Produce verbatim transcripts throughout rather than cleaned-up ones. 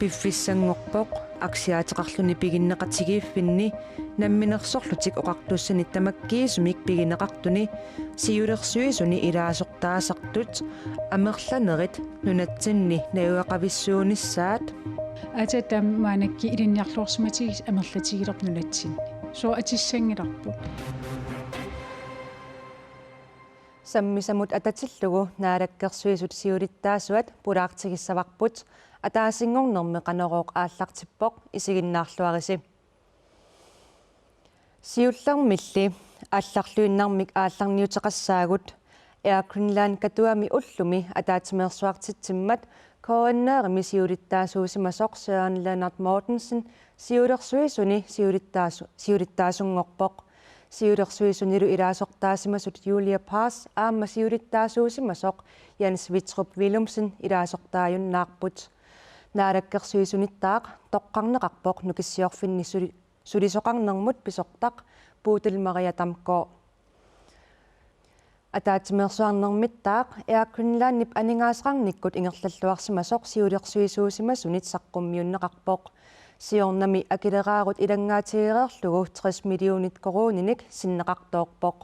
Piffissanngorpoq, aksiaateqarluni piginneqatigiiffinni namminersorlutik oqartussanit tamakkiisumik pigineqartuni siulersuisuni ilaasortaasartut amerlanerit nunatsinni najugaqavissuunissaat. Aatsaat taama maannakkut ilinniarluarsimatigisoq amerlatigilerpoq nunatsinni. Sooq atissanngilarput? Sammisamut atatillugu Naalakkersuisut siulittaasuat pulaartigissavarput, ataasinngornermi Qanorooq aallartippoq, isiginnaarluarisi. Siullermilli allarluinnarmik aallarniuteqassaagut Air Greenland Katuami ullumi ataatsimeersuartitsimmat K N R-imi siulittaasuusimasoq Søren Lennert Mortensen siulersuisuni siulittaasu-, siulittaasunngorpoq. Siulersuisunilu ilaasortaasimasut Julie Pass aamma siulittaasuusimasoq Jens Vitrup Willumsen ilaasortaajunnaarput. Naalakkersuisunittaaq toqqarneqarpoq Nukissiorfinni suli-, sulisoqarnermut pisortaq Bodil Maria Damgaard. Ataatsimeersuarnermittaaq Air Greenlandip aningaasaqarnikkut ingerlalluarsimasoq siulersuisuusimasunit saqqummiunneqarpoq. Siornami akileraarut ilanngaatigereerlugu tres millionit koruuninik sinneqartoorpoq.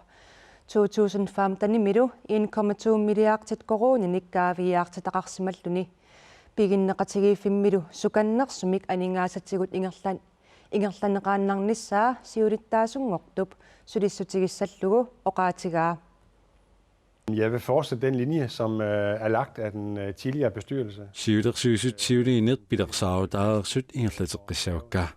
To tusind femten-imilu en komma to milliardit koruuninik kaaviiaartitaqarsimalluni. Piginneqatigiiffimmilu sukannersumik aningaasatigut ingerlan-, ingerlanneqaannarnissaa siulittaasunngortup sulissutigissallugu oqaatigaa. Jeg vil fortsætte den linje, som, øh, er lagt af den, øh, tidligere bestyrelse. Siulersuisut siuliinit pilersaarutaareersut ingerlateqqissavakka.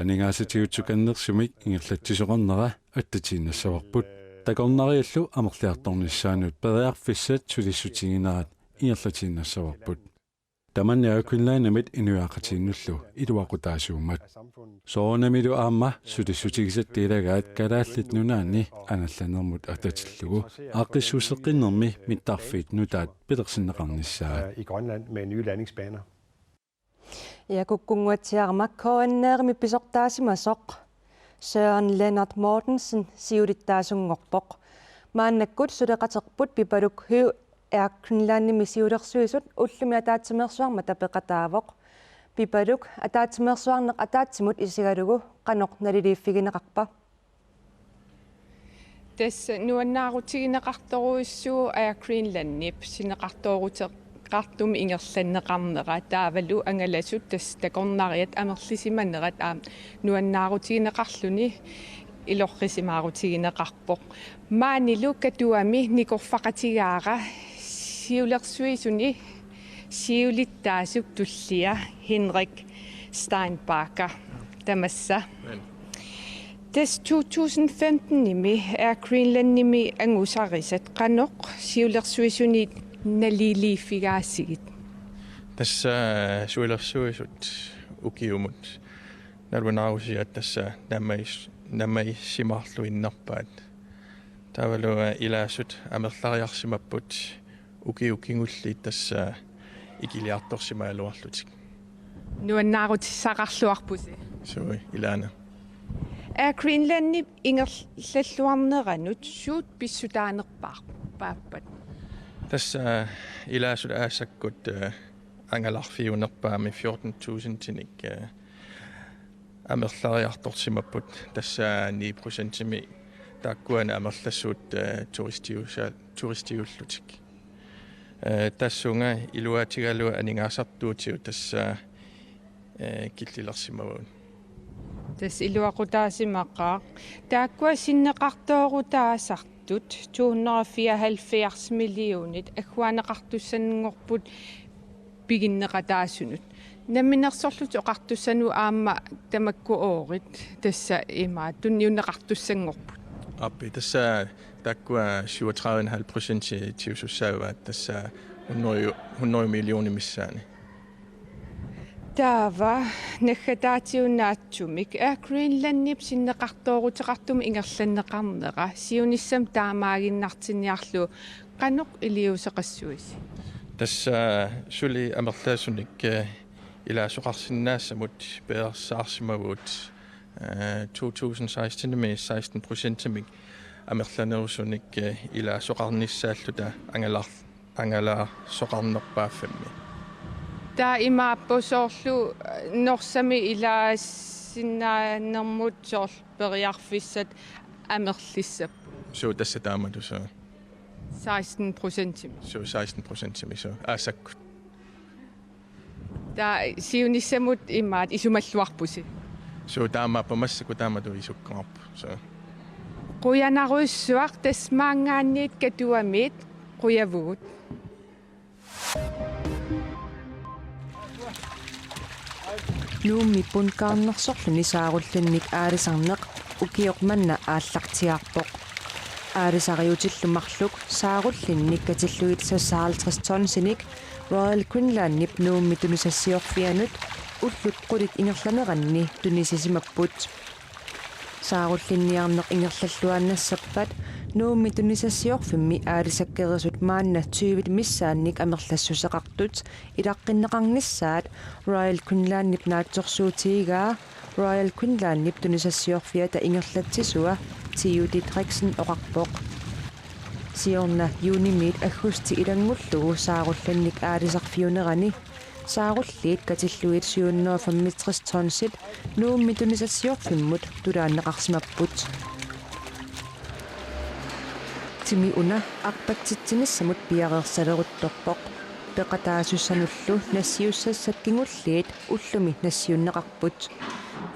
Aningaasatigut sukannersumik ingerlatsisoqarnera attatiinnassavarput. Takornariallu amerliartornissaannut periarfissat sulissutiginerat ingerlatiinnassavarput. Tamanna Air Greenlandimit inuiaqatigiinnullu iluaqutaasuummat. Soorunamilu aamma sulissutigisatta ilagaat Kalaallit Nunaanni anallanermut atatillugu aaqqissuusseqqinnermi mittarfiit nutaat pilersinneqarnissaat. I Grønland med nye landingsbaner. Ja, kukkunnguatsiarama K N R-imi pisortaasimasoq Søren Lennert Mortensen siulittaasunngorpoq. Maannakkut suleqaterput Pipaluk Høegh Air Greenlandimi siulersuisut ullumi ataatsimeersuarmata peqataavoq. Pipaluk, ataatsimeersuarneq ataatsimut isigalugu qanoq naliliiffigineqarpa? Tassa nuannaarutigineqartorujussuuvoq Air Greenlandip sinneqartooruteqartumik ingerlanneqarnera, taavalu angalasut tassa takornariat amerlisimanerat aamma nuannaarutigineqarluni ilorrisimaarutigineqarpoq. Maanilu Katuami nikorfaqatigaara siulersuisuni siulittaasup tullia Henrik Steinbacher tamassa. Tassa to tusind femten-imi Air Greenlandimi angusarisat qanoq siulersuisuni naliliiffigaasigit? Tassa siulersuisut ukiumut nalunaarusiat tassa namais-, namaisimaarluinnarpaat. Taavalu ilaasut amerlariarsimapput ukiut kingulliit tassa ikiliartorsimagaluarlutik. Nuannaarutissaqarluarpusi. Suu, ilaana. Air Greenlandip ingerlalluarneranut suut pissutaanerpaappat? Tassa ilaasut aasakut, eh, angalarfiunerpaamik fjorten tusindinik, eh, amerlariartorsimapput, tassa ni procentimik taakkuani amerlasuut, eh, turistiusa-, turistiullutik. Eh, tassunga iluatigalugu aningaasartuutigut tassa, eh, killilersimavagut. Tassa iluaqutaasimaqaaq. Taakkua sinneqartoorutaasartut to hundrede og fireoghalvfjerds millionit agguaanneqartussanngorput piginneqataasunut. Namminersorlutik oqartussanut aamma tamakku oorit tassa ima tunniunneqartussanngorput. Aappi, tassa taakkua syvogtredive komma fem procent tiusussaavaat tassa hundrede, hundrede millioner missaani. Taava naggataatigut naatsumik Air Greenlandip sinneqartooruteqartumik ingerlanneqarnera siunissami taamaaginnartinniarlugu qanoq iliuuseqassuisi? Tassa suli amerlasuunik, eh, ilaasoqarsinnaassamut piareersaarsimavugut, eh, to tusind seksten-imi seksten procentimik amerlanerusunik, eh, ilaasoqarnissaalluta angalar-, angalaasoqarnerpaaffimmi. Taava imaappoq soorlu, eh, Norsami ilaasinnaanermut soorlu periarfissat amerlissapput. Suu, tassa taamatut suu. Seksten procentimik. Suu, seksten procentimik suu. Aassakkut. Taava siunissamut imaat isumalluarpusi. Suu, taamaappoq, massakkut taamatut isukkaarpoq suu. Qujanarujussuaq, tassa maanngaanniit Katuamiit qujavugut. Nuummi Bundgarnersorluni saarullinnik aalisarneq ukioq manna aallartiaarpoq. Aalisariutillu marluk saarullinnik katillugit seksoghalvtreds tonsinik Royal Greenlandip Nuummi tunisassiorfianut ullut qulit ingerlaneranni tunisisimapput. Saarullinniarneq ingerlalluaannassappat Nuummi tunisassiorfimmi aalisakkerisut maanna tyvit missaannik amerlassuseqartut ilaqqinneqarnissaat Royal Greenlandip naatsorsuutigigaa Royal Greenlandip tunisassiorfiata ingerlatsisua Theo Didriksen oqarpoq. Siorna juunimiit aggustip ilanngullugu saarullinnik aalisarfiunerani saarulliit katillugit syv hundrede og femogtres tonsit Nuummi tunisassiorfimmut tulaanneqarsimapput. Timi una arpatsitsinissamut piareersaleruttorpoq. Peqataasussanullu nassiussassat kingulliit ullumi nassiunneqarput.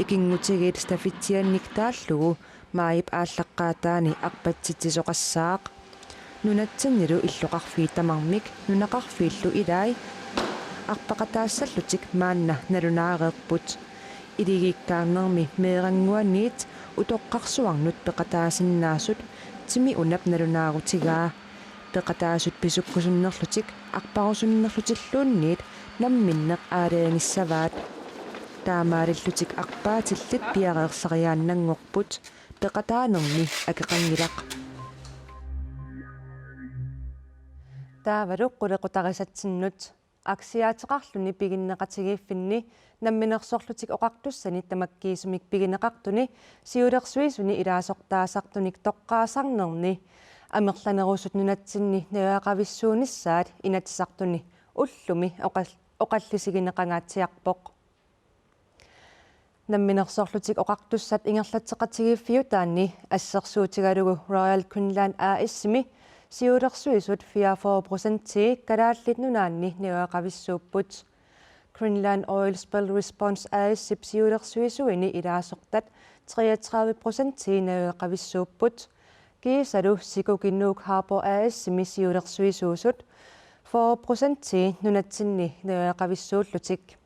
Ikinngutigiit stafetsiannik taallugu maajip aallaqqaataani arpatsitsisoqassaaq. Nunatsinnilu illoqarfiit tamarmik nunaqarfiillu ilai arpaqataassallutik maanna nalunaareerput. Iligiikkaarnermi meerannguaniit utoqqarsuarnut peqataasinnaasut timi unap nalunaarutigaa. Peqataasut pisukkusunnerlutik arparusunnerlutilluunniit namminneq aalajangissavaat. Taamaalillutik arpaatillit piareersariaannanngorput. Peqataanermi akeqanngilaq. Taavalu qulequtarisatsinnut. Aksiaateqarluni piginneqatigiiffinni Namminersorlutik Oqartussanit tamakkiisumik pigineqartuni siulersuisuni ilaasortaasartunik toqqaasarnerni amerlanerusut nunatsinni najugaqavissuunissaat Inatsisartuni ullumi oqal-, oqallisigineqangaatsiarpoq. Namminersorlutik Oqartussat ingerlatseqatigiiffiutaanni assersuutigalugu Royal Greenland A/S-imi siulersuisut fireogfyrre procentii Kalaallit Nunaanni najugaqavissuupput. Greenland Oil Spill Response A/S-ip siulersuisuini ilaasortat treogtredive procentii najugaqavissuupput. Kiisalu Sikuki Nuuk Harbor A/S-imi siulersuisuusut fyrre procentii nunatsinni najugaqavissuullutik.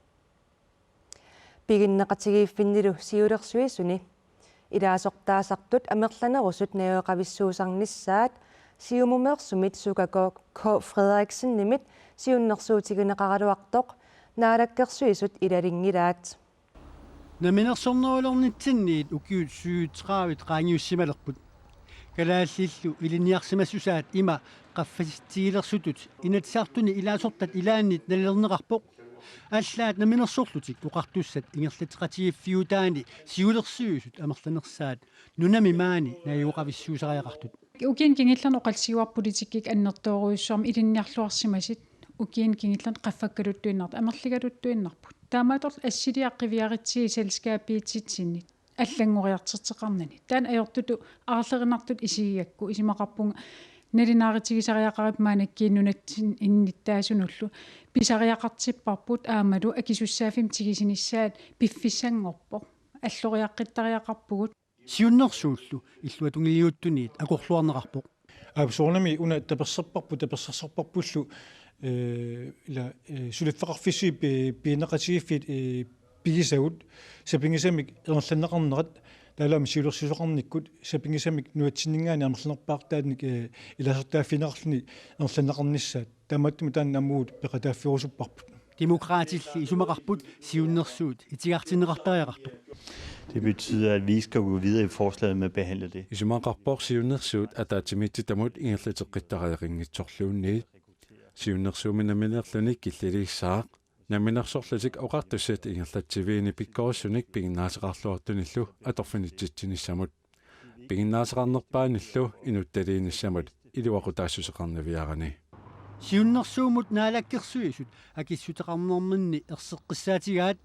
Piginneqatigiiffinnilu siulersuisuni ilaasortaasartut amerlanerusut najugaqavissuusarnissaat Siumumeersumit Suka K. K. Frederiksenimit siunnersuutigineqaraluartoq Naalakkersuisut ilalinngilaat. Namminersornerulernitsinniit ukiut syvogtredive qaangiussimalerput. Kalaallillu ilinniarsimassusaat ima qaffasitsigilersutut Inatsisartuni ilaasortat ilaannit nalilerneqarpoq. Allaat Namminersorlutik Oqartussat ingerlatseqatigiiffiutaanni siulersuisut amerlanersaat nunami maani najugaqavissuusariaqartut. Ukiuni kingullerni oqallisigaara politikkikkut annertoorujussuarmik ilinniarluarsimasut ukiuni kingullerni qaffakkaluttuinnartut amerligaluttuinnarput. Taamaattorli assiliaq qiviaritsigit selskabiititsinnit allanngoriartorteqarnani. Taanna ajortutut aarlerinartutut isigigakku isumaqarpunga nalunaarutigisariaqaripput maannakkut nunatsinni innuttaasunullu pisariaqartipparput aammalu akisussaaffimmik tigusinissaat piffissanngorpoq. Alloriaqqittariaqarpugut. Siunnersuullu illuatungiliuttuniit akorluarneqarpoq. Aap, soorunami una taperserparput, tapersersorparpullu, eh, ila, eh, suliffeqarfissuit pi-, pineqatigiiffiit, eh, pigisagut sapinngisamik ingerlanneqarnerat, taavalu aamma siulersuisoqarnikkut sapinngisamik nunatsinninngaanniit amerlanerpaartaannik, eh, ilaasortaaffigineqarluni ingerlanneqarnissaat. Taamaattumik taanna aamma uagut peqataaffigerusupparput. Demokraatilli isumaqarput siunnersuut itigartinneqartariaqartoq. Det betyder, at vi ikke skal gå videre i forslaget med at behandle det. Isumaqarpoq siunnersuut ataatsimiititalimmut ingerlateqqittariaqanngitsorluunniit. Siunnersuummi nammineerluni killiliissaaq. Namminersorlutik Oqartussat ingerlatsiviini pikkorissunik piginnaasaqarluartunillu atorfinitsitsinissamut. Piginnaasaqarnerpaanillu inuttaliinissamut iluaqutaassuseqarnaviarani. Siunnersuummut naalakkersuisut akissuteqarnerminni erseqqissaatigaat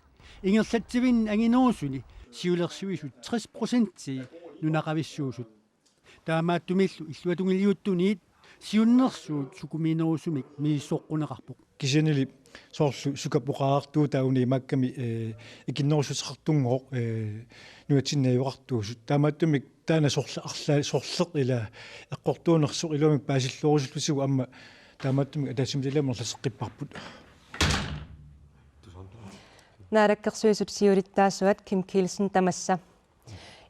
ingerlatsivinni anginerusuni siulersuisut tres procentii nunaqavissuusut. Taamaattumillu illuatungiliuttuniit siunnersuut sukumiinerusumik misissoqquneqarpoq. Kisiannili soorlu Sukap oqartuutaa una imaakkami, eh, ikinnerussuteqartunngooq, eh, nunatsinni najugaqartuusut. Taamaattumik taanna sorleq arla-, sorleq ila eqqortuunersoq iluamik paasilluarusullutigu aamma taamaattumik ataatsimiititaliami amerlaseqqipparput. Naalakkersuisut siulittaasuat Kim Kielsen tamassa.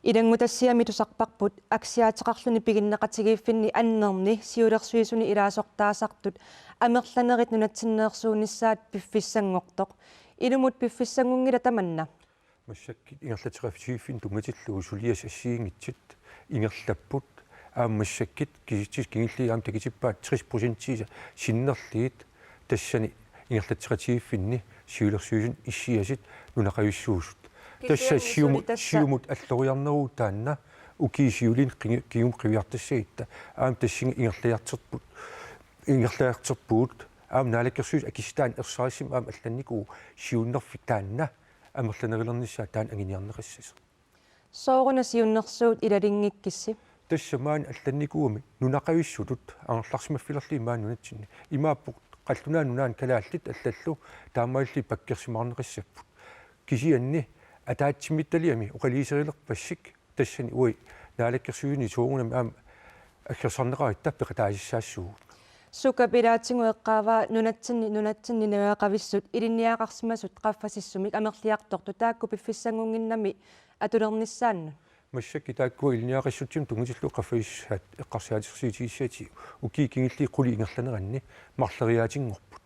Ilanngutassiami tusarparput aksiaateqarluni piginneqatigiiffinni annerni siulersuisuni ilaasortaasartut amerlanerit nunatsinneersuunissaat piffissanngortoq. Ilumut piffissanngorngilaq tamanna. Massakkut ingerlateqatigiiffinni tunngatillugu suliassat assigiinngitsut ingerlapput. Aamma massakkut kisitsisit kingulliit aamma takutippaat tres procentii sinnerlugit tassani ingerlateqatigiiffinni siulersuisuni issiasut nunaqavissuusut. Tassa kisianni siumut, suli tassa siumut alloriarneruvoq taanna ukiut siuliini kingu-, kingumut qiviartassagutta. Aamma tassunga ingerlaartorput, ingerlaartorpugut. Aamma naalakkersuisut akissutaanni ersarissumik aamma allannikuuvoq siunnerfik taanna amerlanerulernissaa taanna anguniarneqassasoq. Sooruna siunnersuut ilalinngikkussi? Tassa maani allannikuugami nunaqavissutut angerlarsimaffilerlugit maani nunatsinni. Imaappoq qallunaat nunaanni kalaallit allallu taamaalillugit pakkersimaarneqassapput. Kisianni ataatsimiititaliami oqaluuserilerpassuk tassani uagut naalakkersuisuni soorunami aamma aggersarneqaratta peqataasissaassuugut. Sukap ilaatigut eqqaavaa nunatsinni, nunatsinni najugaqavissut ilinniagaqarsimasut qaffasissumik amerliartortut taakku piffissanngornginnami atulernissaannut. Massakkut taakkua ilinniagaqassutsimut tunngatillugu qaffasissaat eqqarsaatigersiutigisassatigut ukiut kingulliit qulit ingerlaneranni marloriaatinngorput.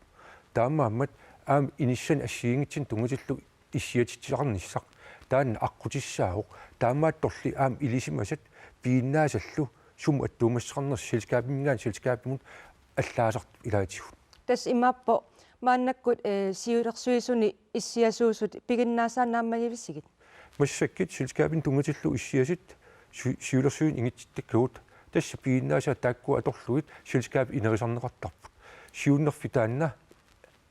Taamaammat aamma inissanik assigiinngitsunik tunngatillugu issiatitsisarnissaq taanna aqqutissaavoq. Taamaattorli aamma ilisimasat piginnaasallu sumut attuumassuteqarnersoq selskabiminngaanniit selskabimut allaasartut ilaatigut. Tassa imaappoq maannakkut, eh, siulersuisuni issiasuusut piginnaasaat naammagivisigit? Massakkut selskabimut tunngatillugu issiasut su-, siulersuisuni ingitsuttakkagut tassa piginnaasaat taakkua atorlugit selskabit inerisarneqartarput. Siunnerfik taanna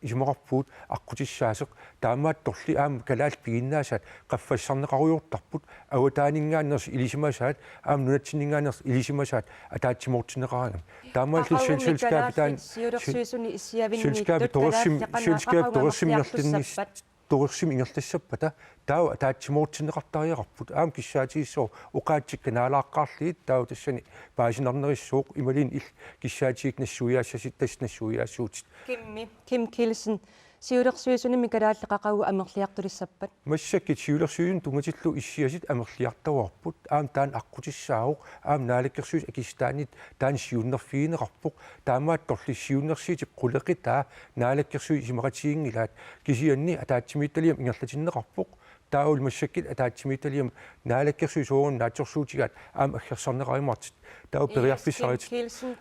isumaqarpugut aqqutissaasoq, taamaattorli aamma kalaallit piginnaasaat qaffassarneqarujoortarput, avataaninngaanneersut ilisimasaat aamma nunatsinninngaanneersut ilisimasaat ataatsimoortinneqaraangamik. Taamaalilluni sel-, selskabit taanna siulersuisuni issiavinniittut selskabit torersum-, kalaallit qanoq selskabit torersumik ingerlannis-, amerliartussappat? Torersumik ingerlassappata taava ataatsimoortinneqartariaqarput. Aamma kissaatigissooq oqaatsit kanaalaaqqaarlugit taava tassani paasinarnerussaaq imaluunniit il-, kissaatigut nassuiaassasut tassa nassuiaassuutit. Kimmi, Kim Kielsen, siulersuisunimi kalaallit qaqugu amerliartulissappat? Massakkut siulersuisuni tunngatillugu issiasut amerliartuaarput. Aamma taanna aqqutissaavoq. Aamma naalakkersuisut akissutaanit taanna siunnerfigineqarpoq. Taamaattorli siunnersuutip quleqitaa naalakkersuisut isumaqatiginngilaat. Kisianni ataatsimiititaliami ingerlatinneqarpoq. Taavalu massakkut ataatsimiititaliami naalakkersuisut soorunami naatsorsuutigaat aamma aggersarneqarumaartut. Taava periarfissarput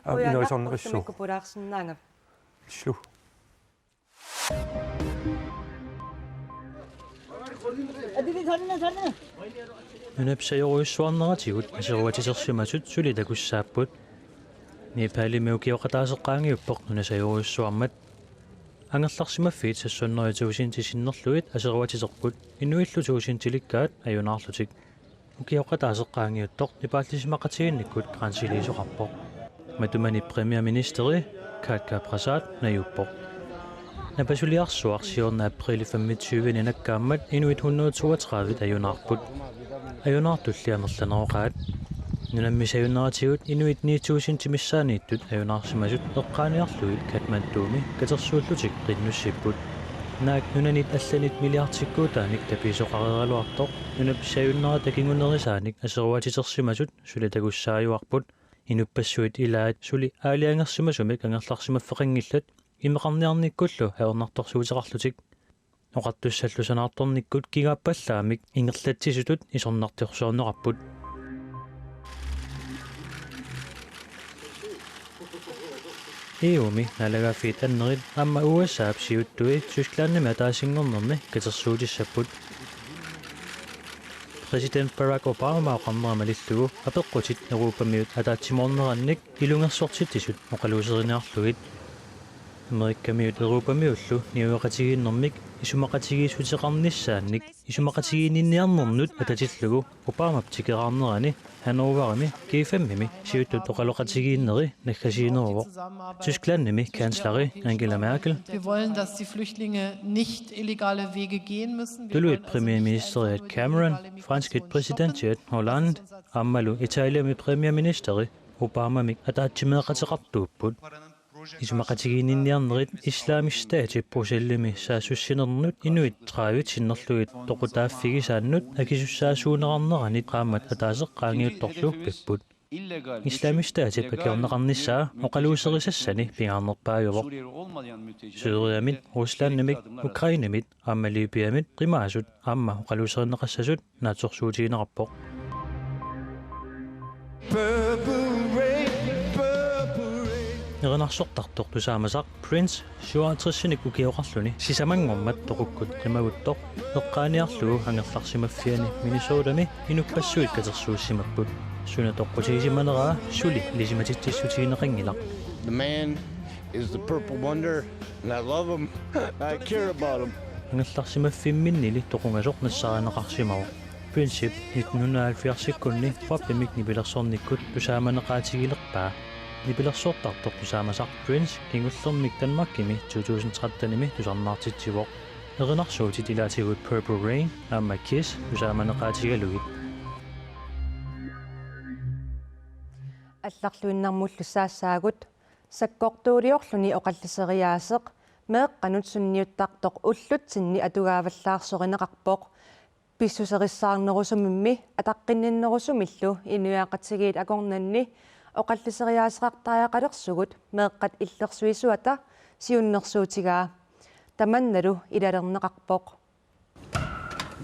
aamma inerisarnerussaaq. Illu. Nunap sajorujussuarneratigut aserortersimasut suli takussaapput. Nepalimi ukioqataaseq qaangiuppoq nunap sajorujussuarmat. Angerlarsimaffiit seks hundrede tusind sinnerlugit aserorterput, inuillu tusindilikkaat ajunaarlutik. Ukioqataaseq qaangiuttoq Nepalisimaqatigiinnikkut grænseiliisoqarpoq. Matumani premierministeri Khadga Prasad najuppoq. Napasuliarsuaq siorna aprili femogtyve nakkaammat inuit hundrede toogtredive ajunaarput. Ajunaartulli amerlaneroqaat. Nunammi sajunneratigut inuit ni tusind missaanniittut ajunaarsimasut eqqaaniarlugit Kathmandumi katersuullutik qinnussipput. Naak nunanit allanit milliardikkuutaanik tapiisoqareeraluartoq nunap sajunnerata kingunerisaanik aserortersimasut suli takussaajuarput. Inuppassuit ilaat suli aalajangersimasumik angerlarsimaffeqanngillat imeqarniarnikkullu ajornartorsiuteqarlutik. Oqartussallu sanaartornikkut kigaappallaamik ingerlatsisutut isornartorsiorneqarput. E U-mi naalagaaffiit annerit aamma U S A-p siuttui Tysklandimi ataasinngornermi katersuutissapput. Præsident Barack Obama oqarnera malillugu apeqqutit Europamiut ataatsimoornerannik ilungersortitsisut oqaluuseriniarlugit. Amerikamiut Europamiullu niueqatigiinnermik isumaqatigiissuteqarnissaannik isumaqatigiinniarnernut atatillugu Obamap tikeraarnerani Hannoverimi G femimi siuttut oqaloqatigiinneri naggasiineruvoq. Tysklandimi kansleri Angela Merkel, Wir wollen, dass die Flüchtlinge nicht illegale Wege gehen müssen. Wir Tuluit wollen, dass sie nicht premierministeriat einfach nur die Cameron, illegale franskit Migration stoppen. Præsidentiat Hollande aammalu Italiami premierministeri Obamamik ataatsimeeqateqartuupput. Isumaqatigiinniarnerit Islamisk Statip Bruxellesimi saassussinernut inuit tredive sinnerlugit toqutaaffigisaannut akisussaasuunerarneranit qaammat ataaseq qaangiuttorlu pipput. Islamisk Statip akiorneqarnissaa oqaluuserisassani pingaarnerpaajuvoq. Syriamit, Ruslandimit, Ukrainemit aamma Libyamit qimaasut aamma oqaluuserineqassasut naatsorsuutigineqarpoq. Erinarsortartoq tusaamasaq Prince syvoghalvtredsinik ukioqarluni sisamanngormat toqukkut qimaguttoq eqqaaniarlugu angerlarsimaffiani Minnesotami inuppassuit katersuussimapput. Suna toqqutigisimaneraa suli ilisimatitsissutigineqanngilaq. The man is the purple wonder, and I love him. I care about him. Angerlarsimaffimminnili toqungasoq nassaarineqarsimavoq. Princip nitten hundrede og halvfjerdsikkunni Poppimik nipilersornikkut tusaamaneqaatigilerpaa. Nipilersortartoq tusaamasaq Prince kingullermik Danmarkimi to tusind trettenimi tusarnaartitsivoq. Erinarsuutit ilaatigut Purple Rain aamma Kiss tusaamaneqaatigalugit. Allarluinnarmullu saassaagut. Sakkortuuliorluni oqalliseriaaseq meeqqanut sunniuttartoq ullutsinni atugaavallaarsorinneqarpoq. Pissuserissaarnerusumimmi ataqqinninnerusumillu inuiaqatigiit akornanni oqalliseriaaseqartariaqalersugut meeqqat illersuisuata siunnersuutigaa. Tamannalu ilalerneqarpoq.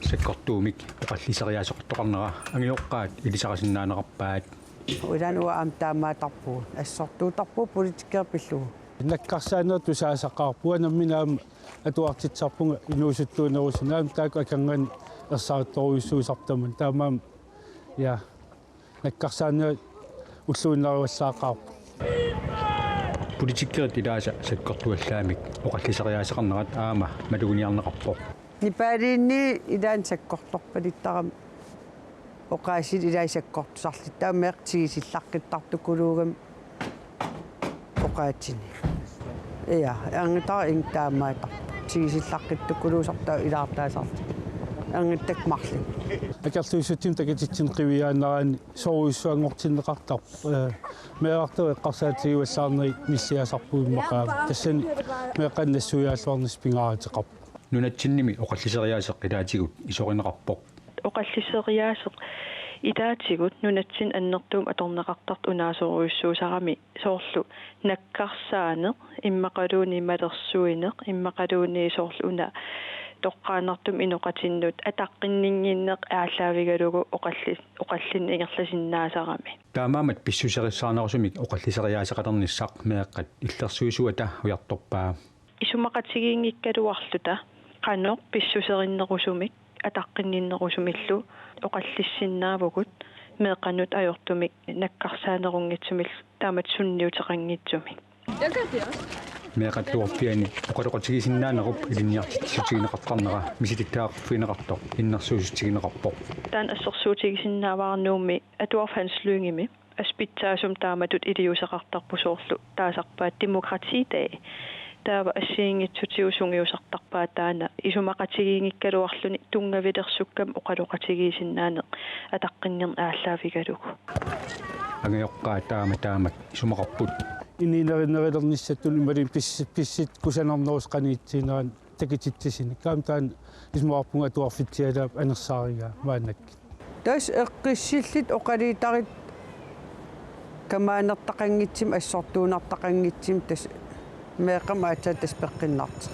Sakkortuumik oqalliseriaaseqartoqarnera angajoqqaat ilisarisinnaaneqarpaat. Uilan uanga aamma taamaattarpugut. Assortuuttarpugut politikerit pillugu. Nakkarsaaneq tusaasaqaarpunga nammineq aamma atuartitsisarpunga inuusuttuunerusunik aamma taakku akornanni ersarittorujussuusarput tamanna. Taamaammat ja nakkarsaaneq ulluinnarivallaaqaarpoq. Politikerit ilaasa sakkortuallaamik oqalliseriaaseqarnerat aamma maluginiarneqarpoq. Nepaliinni ilaanni sakkortorpaluttarami oqaasiit ilaat sakkortusarlutik taava meeqqat tigisillaqqittartukuluugamik oqaatsinik. Ja, angitaa ing taamaattarpoq. Tigisillaqqittukuluusartaa ilaartaasarlutik. Angittakka marluk. Akerliussutsimik takutitsineq qiviaannaraanni sorujussuanngortinneqartarpoq. Eh, meerartagut eqqarsaatigivallaarnerit nilliasarput immaqa aamma. Tassani meeqqanut nassuiaalluarnissaq pingaaruteqarpoq. Nunatsinnimi oqalliseriaaseq ilaatigut isorineqarpoq. Oqalliseriaaseq ilaatigut nunatsinni annertuumik atorneqartartut unaasorujussuusarami soorlu nakkarsaaneq, immaqaluunniit malersuineq, immaqaluunniit soorlu una toqqaannartumik inoqatinnut ataqqinninnginneq aallaavigalugu oqalli-, oqallinneq ingerlasinnaasarami. Taamaammat pissuserissaarnerusumik oqalliseriaaseqalernissaq meeqqat illersuisuata ujartorpaa. Isumaqatigiinngikkaluarluta qanoq pissuserinnerusumik ataqqinninnerusumillu oqallissinnaavugut meeqqanut ajortumik nakkarsaanerunngitsumillu taamatut sunniuteqanngitsumik. Meeqqat tuorpiani oqaloqatigisinnaanerup ilinniartitsissutigineqartarnera misilittagaqarfigineqartoq innersuussutigineqarpoq. Taanna assersuutigisinnaavara Nuummi Atuarfik Hans Lyngemi. Aspitsaasum taamatut iliuuseqartarpoq soorlu taasarpaat demokratiitai. Taava assigiinngitsutigut sungiusartarpaat taanna isumaqatigiinngikkaluarluni tunngavilersukkami oqaloqatigiissinnaaneq ataqqinninneq aallaavigalugu. Angajoqqaat taama taamak isumaqarput. Inuunerinerulernissatut imaluunniit pis-, pissutsit kusanarnerusut qanoq itsiginerannik takutitsisunik. Aamma taanna isumaqarpunga Atuarfitsialaap anersaarigaa maannakkut. Tassa eqqissillutik oqaluuterit kamaanertaqanngitsumik assortuunartaqanngitsumik tassa meeqqamik aatsaat tassa peqqinnartoq.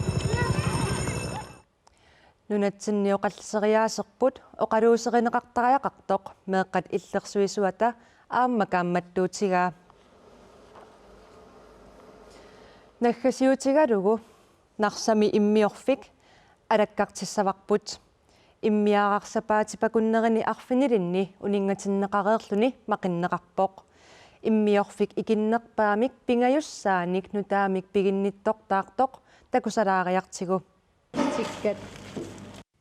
Nunatsinni oqalliseriaaserput oqaluuserineqartariaqartoq meeqqat illersuisuata aamma kaammattuutigaa. Naggasiutigalugu Narsami immiorfik alakkartissavarput. Immiaararsapaatip akunnerini arfinilinni uninngatinneqareerluni maqinneqarpoq. Immiorfik ikinnerpaamik pingajussaanik nutaamik piginnittortaartoq takusalaariartigu. Tikkat.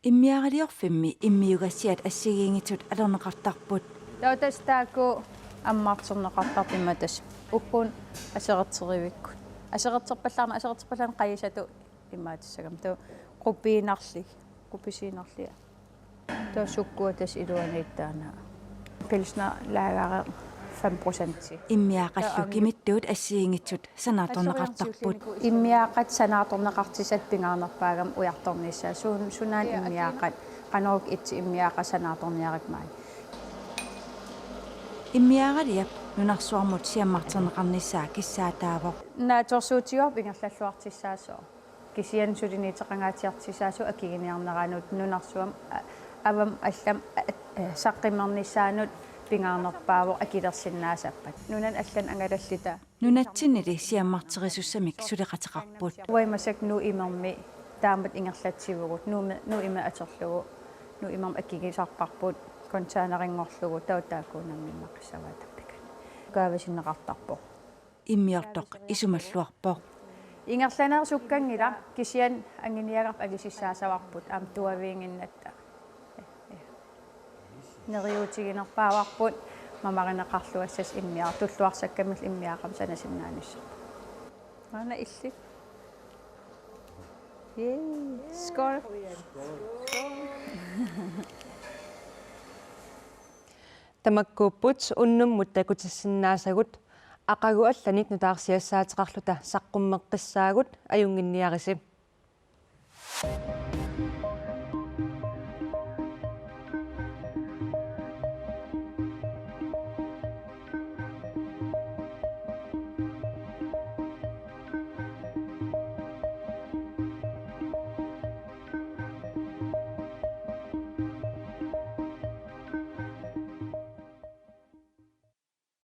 Immiaraliorfimmi immiugasiat assigiinngitsut atorneqartarput. Taava tassa taakku ammarterneqartarput imaattoq. Ukkuun aserorterivikkut. Aserorterpallaarneq, aserorterpallaarneq qajasatut imaattussagami. Taava qupiinnarlugit, qupisiinnarlugit. Taava sukkua tassa iluaniittaana. Pilsner Lager fem procent. Immiaqqallu kimittuut assigiinngitsut sanaartorneqartarput. Immiaqqat sanaartorneqartussat pingaarnerpaagami ujartornissaat. Suun-, sunaana immiaqqat, qanoq itsi immiaqqat sanaartorniarikmaat. Immiaraliap nunarsuarmut siammarterneqarnissaa kissaataavoq. Naatsorsuutigaarput ingerlalluartussaasoq. Kisianni suliniuteqangaatsiartussaasoq akiginiarneranut nunarsuarmi a-, avammut allamut a-, a-, saqqummernissaanut pingaarnerpaavoq akilersinnaasarput. Nunani allani angalalluta. Nunatsinnili siammarterisussamik suleqateqarput. Uanga massakkut Nuummi taamatut ingerlatsivugut, Nuummi, Nuummi atorlugu, Nuummi akigisarparput, containeringorlugu, taava taakkuunammik imaqissavaat tappikani. Kaavisinneqartarpoq. Immiortoq isumalluarpoq. Ingerlanersukkanngilaq kisianni anguniagarput angusussaassavarput aamma tuaviinnginnatta. Neriuutiginerpaavarput mamarineqarluassasut immiaq tulluarsakkamillu immiaqqamik sanasinnaanissamut. Aana illit. Yay. Skål. Tamakkuupput unnummut takutissinnaasagut, aqagu allanit nutaarsiassaateqarluta saqqummeqqissaagut, ajunnginniarisi.